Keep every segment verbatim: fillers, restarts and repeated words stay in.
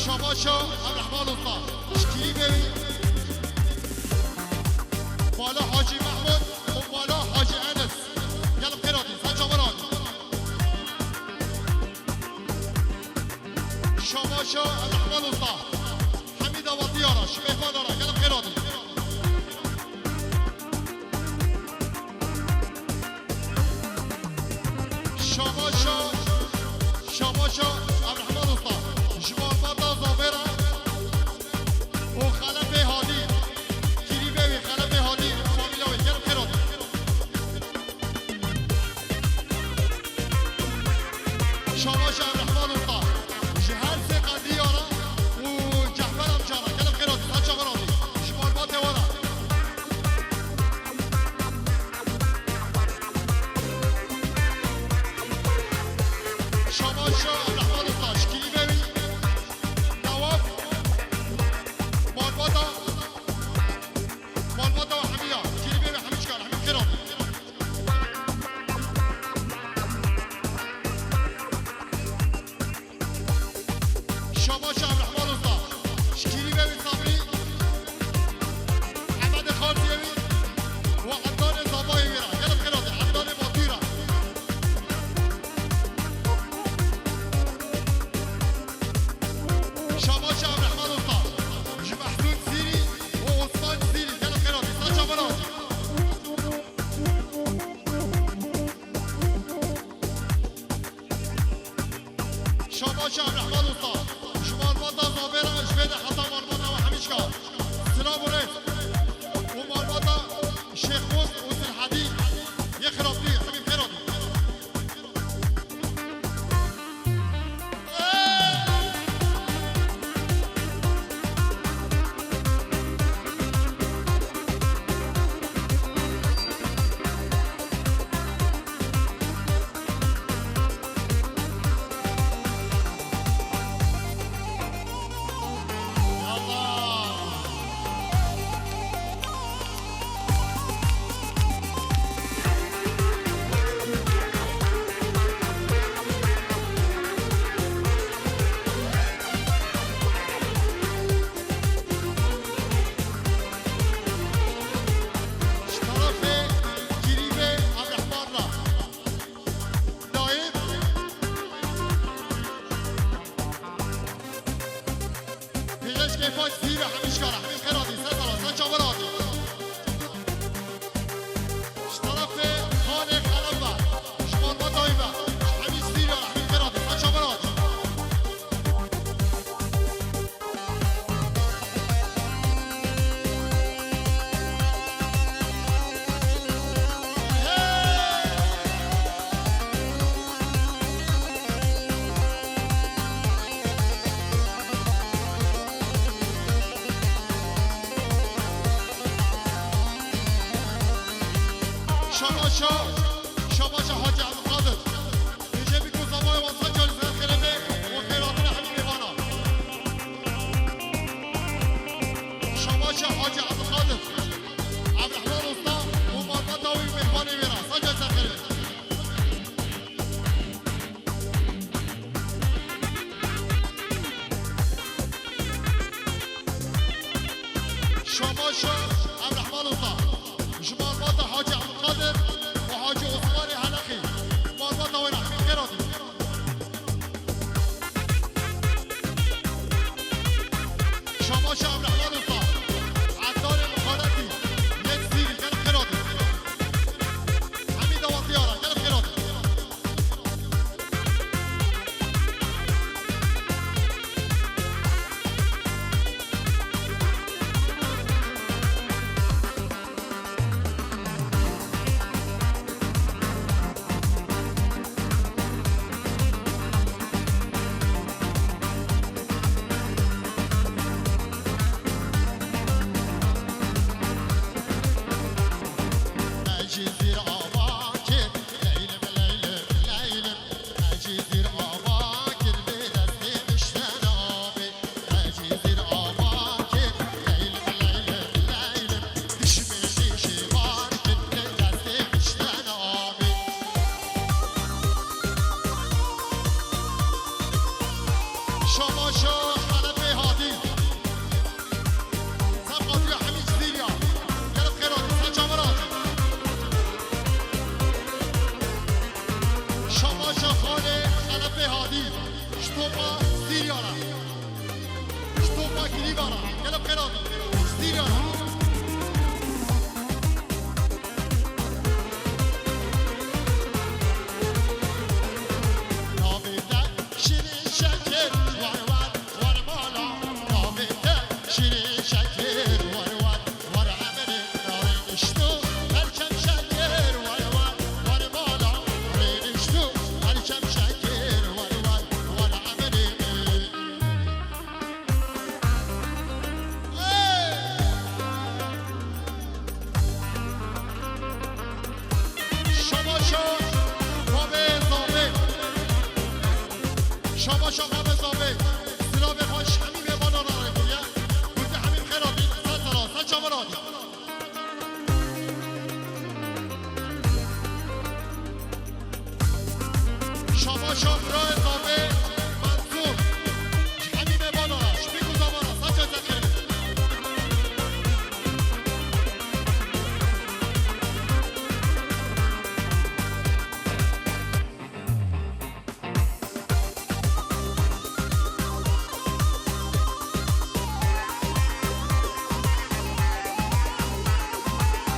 Şabaşa Ebrehman Usta. Şikîrî bêwî. Bala Hacî Mehmud û Bala Hacî Enes. Gelin xêr hatî. Sen çavan hatî. Şabaşa Ebrehman Usta. Hemî davatiyara, ji mêhvanara. Gelin xêr hatî. Şabaşa, şabaşa Ebrehman Usta, ji malbata Zavêra û Xelefê Hadî, kîrîbê wî Xelefê Hadî, famîla wê, gelin xêr hatî. Şabaşa Ebrehman Usta, ji her sê qediyara û Cehber amcara, gelin xêr hatî, sen çavan hatî, ji malbatê we re. Şabaşa Ebrehman Usta, şikîrîbê wî, Newaf, malbata, malbata we hemiya, kîrîbê wî hemî çikar, hemî xêr hatî. Şabaşa Ebrehman Usta, şikîrîbê wî Sabrî, Hemedê Xaltiyê wî û Ednanê Zabayê wî re, gelin xêr hatî, Ednanê Batûyî re. Şabaşa Ebrehman Usta, ji Mehsûn Sîrî û Osman Sîrî, gelin xêr hatî, sen çavan hatî. Şabaşa Ebrehman Usta, ji malbata Zavêra, ji vê de heta malbata we hemî çikar. Silav û rêz. Û malbata Şêxmûs û Silhedî yê Xirabdî, hemî xêr hatî. Ji tarafê Kirîbê Ebrehman re. Dayê. Pêşkêfa Zîra hemî çikar e, hemî xêr hatî, ser sala, ser çavan hatî. Ji tarafê Xalê Xelef ve, ji malbata wî ve, hemî Zîra, hemî xêr hatî, ser çavan hatî. Şabaşa, şabaşa Hacı Abdülkadir. Hêjê bî ku zavayê wan sed carî ser xêrê be û xêr hatine hemî mêvanan. Şabaşa Hacî Ebdulqadir, Ebdurehman Usta û malbata wî û mêvanê wê re sed carî ser xêrê be. Şabaşa Ebdurehman Usta, ji malbata Hacî Ebdulqadir û Hacî Osmanê Heleqî, malbata wê re hemî xêr hatî. Şabaşa Ebdurehman Usta, Ednanê Muxaretî, yê Sîrî, gelek xêr hatî. Hemî dawatiyara, gelek xêr hatî. Şabaşa Helep Ji topa Sîrya re. Ji topa Kîlîva re. Gelek xêr hatî. Sîrya re. Navê te Şîrîn Şekir, war war, war mala. Navê te Şîrîn Şekir, war war. War emirê rênişto, her çem şekir, war war, war mala. Rênişto, her çem şekir, war war, war emirê. Hey! Şabaşa Babê Zabê. Şabaşa Babê Zabê. Silavê xwe ji hemî mêvanan re kiriye. Gote hemî bi xêr hatî, ser sera, ser çavan hatî. Şabaşa birayê Zabê Mensûr. Ji hemî mêvanan re, ji pîk û zavan re, saça te xêr be.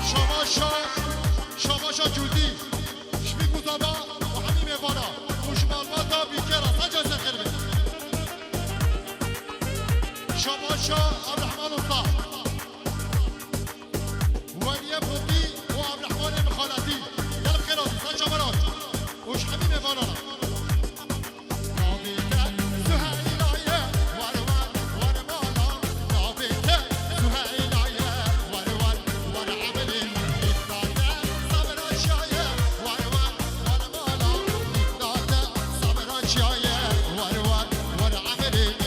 Şabaşa, şabaşa Cûdî, ji vî guzava û hemî mêvana û ji malbata Bîkera, saca te xêr be. Şabaşa Abdurehman Usta. Weliyê Botî û Abdurehmanê Mixaletî. Gelek xêr hatî, saca me re hatî. Û ji hemî mêvanan re. Navê te Süheyla ye, war war, war mala. Navê te Süheyla ye, war war, war emirê. Îmdade Sabra Şa ye, war war, war mala. Îmdade Sabra Şa ye, war war, war emirê.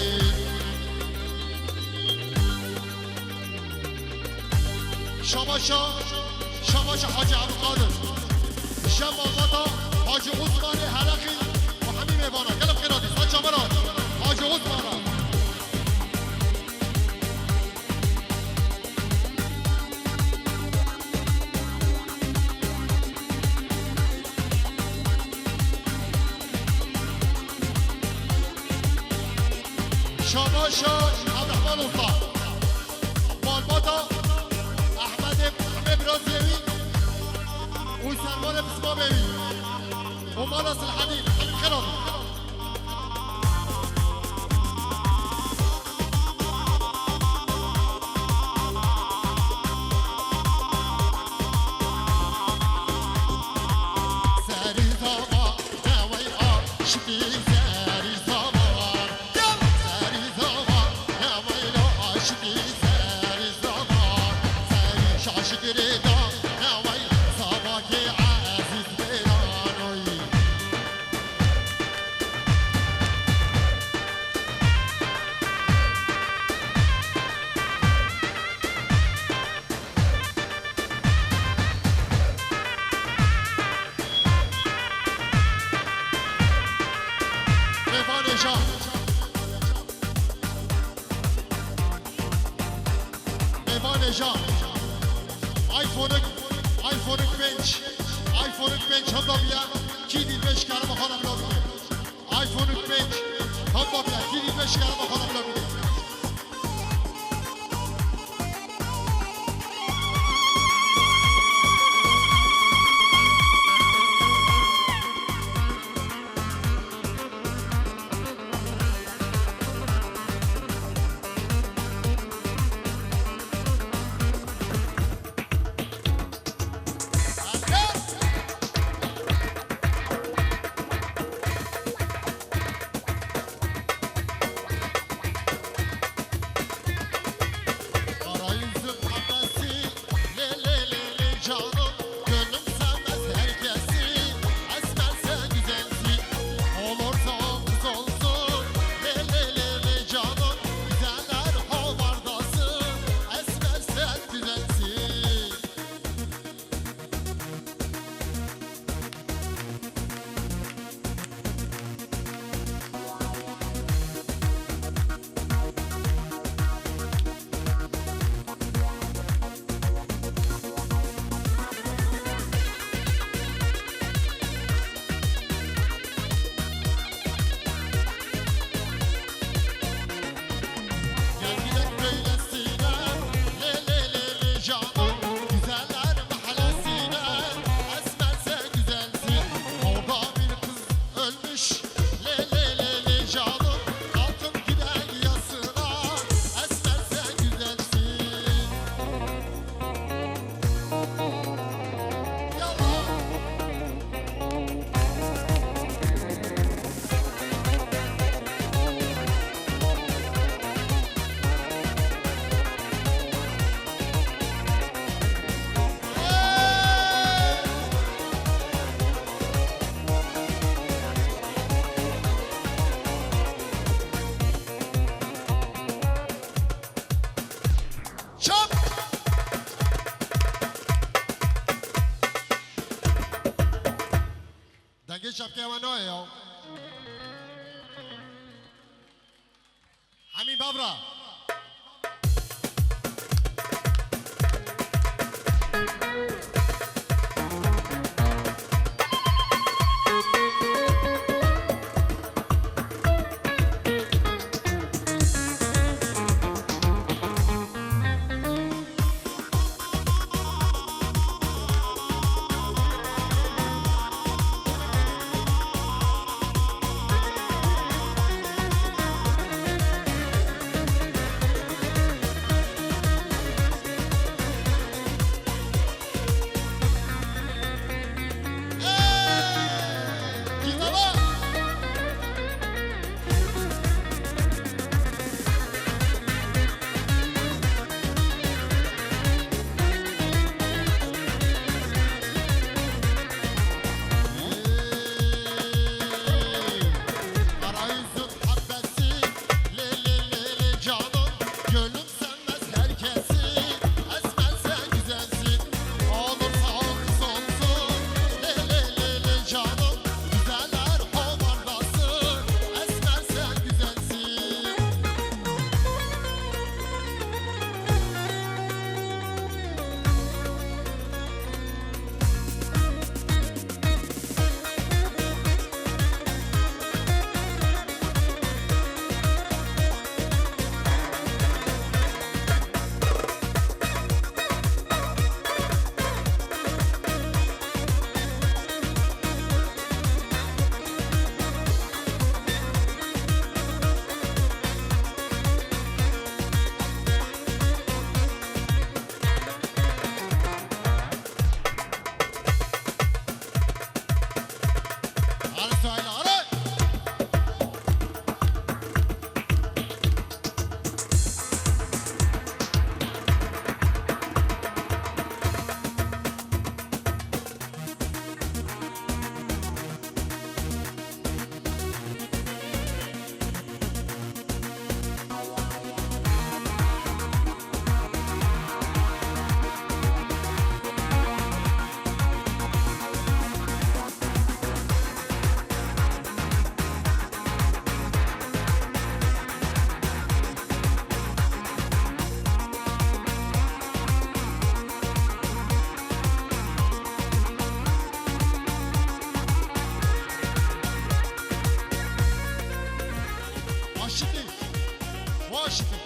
Şabaşa, şabaşa Hacı Abdülkadir. Şem malbata Hacı Osman'ı Heraki Muhammed Mevana. Gelip xêr hatî, saça me re hatî. Hacı Osman'a. Şabaşa Abdurehman Usta. Malbata Ehmedê, Ehmed Biraziyevî û Servanê Pismamevî û mala Silhedîn. Hemî xêr hatî. Serî zava, newey aşiqî serî zava. Serî zava, newey lo aşiqî serî zava. Serî şaşi girê da, newey zavakê ezîz bêranoyî. Mêvanê Jan. Mêvanê Jan. iPhone-ê, iPhone-ê pênc. iPhone-ê pênc handa biya, kî dît bê şikarê me xwe re bila bike. iPhone-ê pênc handa biya, kî dît bê şikarê me xwe re bila bike. Babra. Aşitî. Waşitî.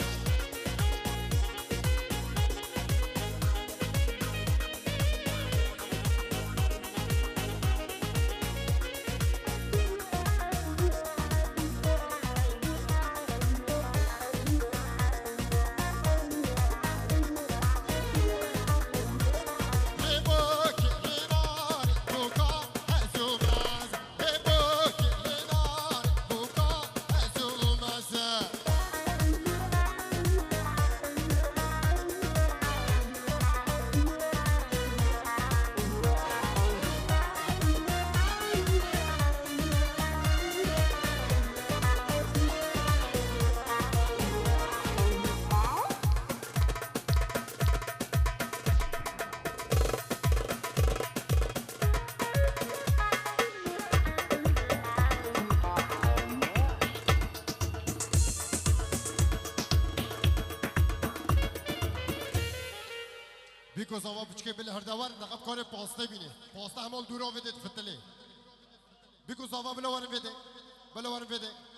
Bîko zava piçkê bile herde wer, neqet karê paste bîne. Paste hemal dûra vê dê difitilê. Bîko zava bile werin vê dê. Bile werin vê dê.